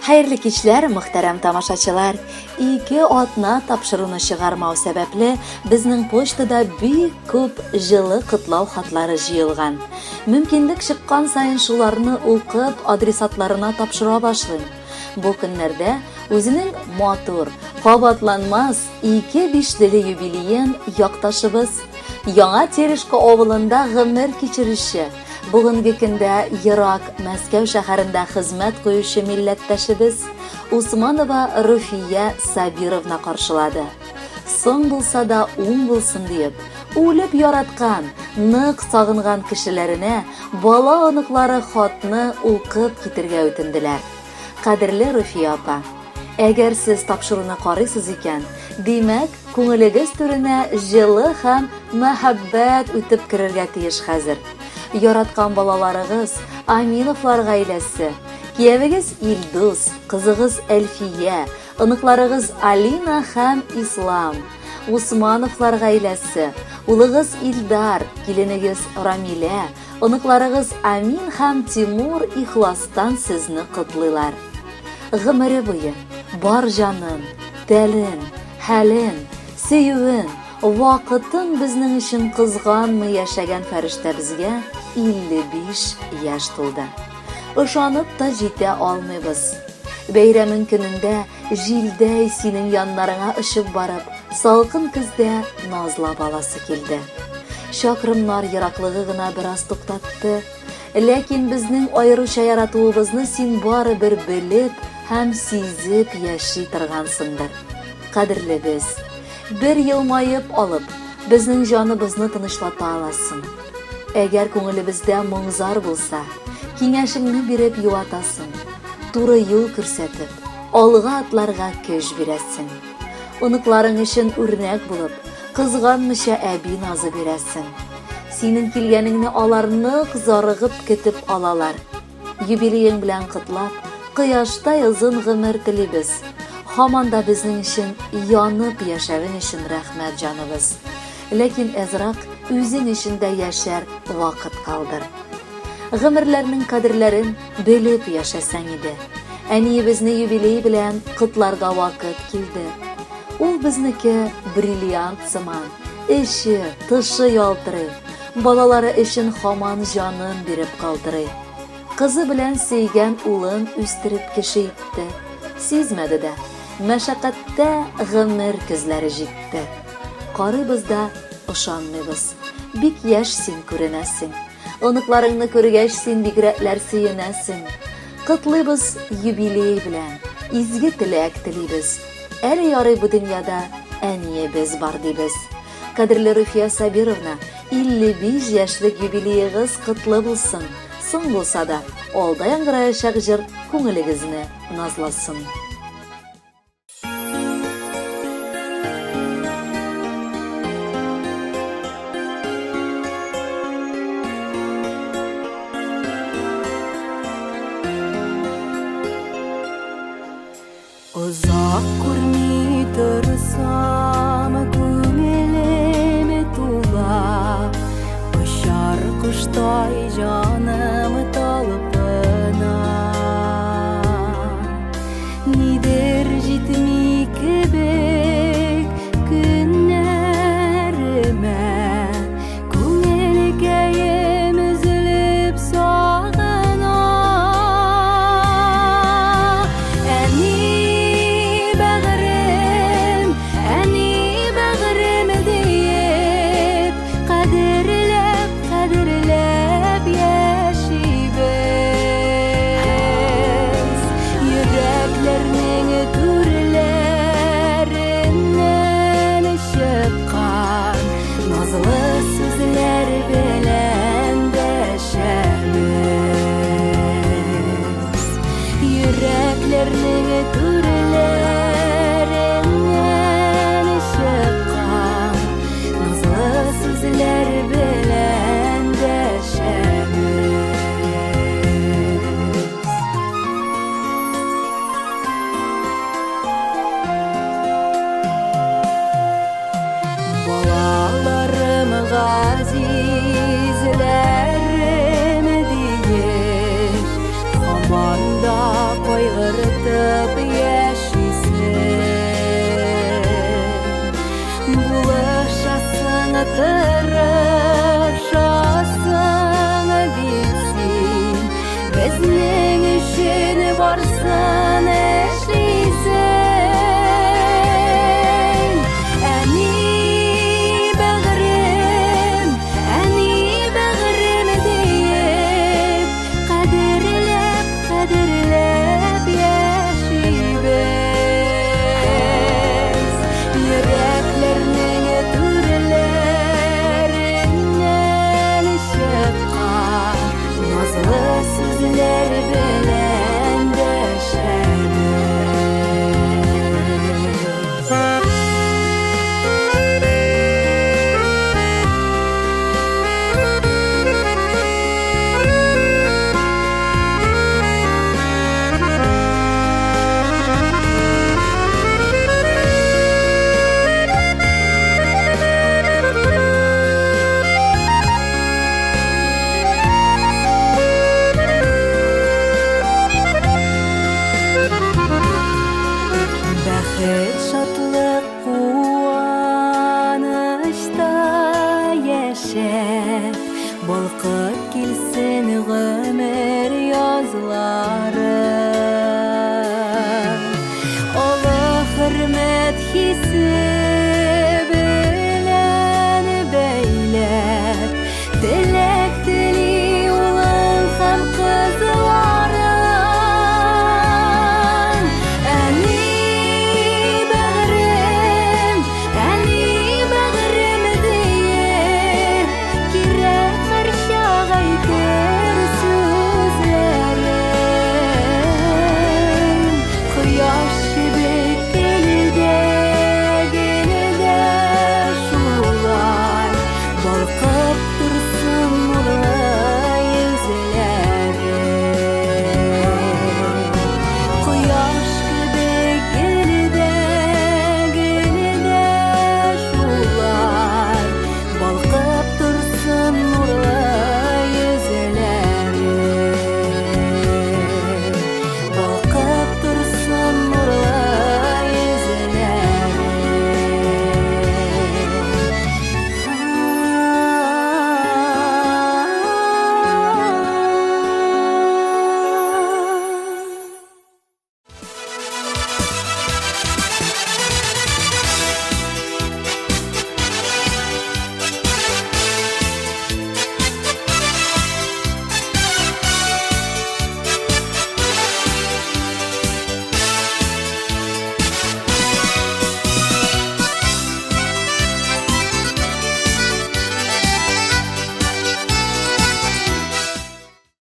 Хәерле кичләр, мөхтәрәм тамашачылар. Ике атна тапшыруны чыгармау сәбәпле, безнең почтада бик күп җылы котлау хатлары җыелган. Мөмкинлек чыккан саен шуларны укып, адресатларына тапшыра башлыйм. Бу көннәрдә үзенең матур, кабатланмас ике бишлеле юбилеен якташыбыз, Яңа Терешка авылында гомер кичерүче, бүгенге көндә ерак Мәскәү шәһәрендә хезмәт куючы милләттәшебез Усманова Руфия Сабировна каршылады. Соң булса да уң булсын диеп, үлеп яраткан, нык сагынган кешеләренә бала-оныклары хатны укып китергә үтенделәр. Кадерле Руфия апа, әгәр сез тапшыруны карыйсыз икән, димәк, күңелегез түренә җылы һәм мәхәббәт үтеп керергә тиеш хәзер. Яраткан балаларыгыз, Аминовлар гаиләсе, киявегез Илдус, кызыгыз Әлфия, оныкларыгыз Алина һәм Ислам, Усмановлар гаиләсе, улыгыз Илдар, киленегез Рамилә, оныкларыгыз Амин һәм Тимур ихластан сезне котлыйлар. Гомере буе бар җанын, тәнен, хәлен, сөюен, вакытын безнең өчен кызганмый яшәгән фәрештәбезгә 55 яшь тулды. Ышанып та җитә алмыйбыз. Бәйрәмең көнендә җилдәй синең яннарыңа очып барып, салкын көздә назлап аласы килде. Чакрымнар ераклыгы гына бераз туктатты. Ләкин безнең аеруча яратуыбызны син барыбер белеп һәм сизеп яши торгансыңдыр. Кадерлебез, бер елмаеп алып, безнең җаныбызны тынычлата аласың. Әгәр күңелебездә моң-зар булса, киңәшеңне биреп юатасың, туры юл күрсәтеп, алга атларга көч бирәсең. Оныкларың өчен үрнәк булып, кызганмыйча әби назы бирәсең. Синең килгәнеңне алар нык зарыгып көтеп алалар. Юбилеең белән котлап, кояштай озын гомер телибез. Һаман да безнең өчен янып яшәвең өчен рәхмәт, җаныбыз. Ләкин әзрак үзең өчен дә яшәр вакыт калдыр. Гомерләрнең кадерләрен белеп яшәсәң иде. Әниебезне юбилей белән котларга вакыт килде. Ул безнеке бриллиант сыман, эче, тышы ялтырый. Балалары өчен хаман җанын биреп калтырый. Кызы белән сөйгән улын үстереп кеше итте. Сизмәде дә, мәшәкатьтә гомер көзләре җитте. Карыйбыз да, ышанмыйбыз. Бик яшь син күренәсең. Оныкларыңны күргәч, син бигрәкләр сөенәсең. Котлыйбыз юбилей белән, изге теләк телибез. Әле ярый бу дөньяда әниебез бар дибез. Кадерле Руфия Сабировна, 55 яшьлек юбилеегыз котлы булсын. Соң булса да, алда яңгыраячак җыр күңелегезне назласын. Озак күрми торсам, күңелем тула, Очар коштай җаным талпына. Нидер җитми кебек көннәремә, Күңелкәем өзелеп сагына. Әни бәгърем, әни бәгърем диеп, кадерләп, кадерләп яшим. Бәхет, шатлык, куанычта яшәп, балкып килсен гомер язлары.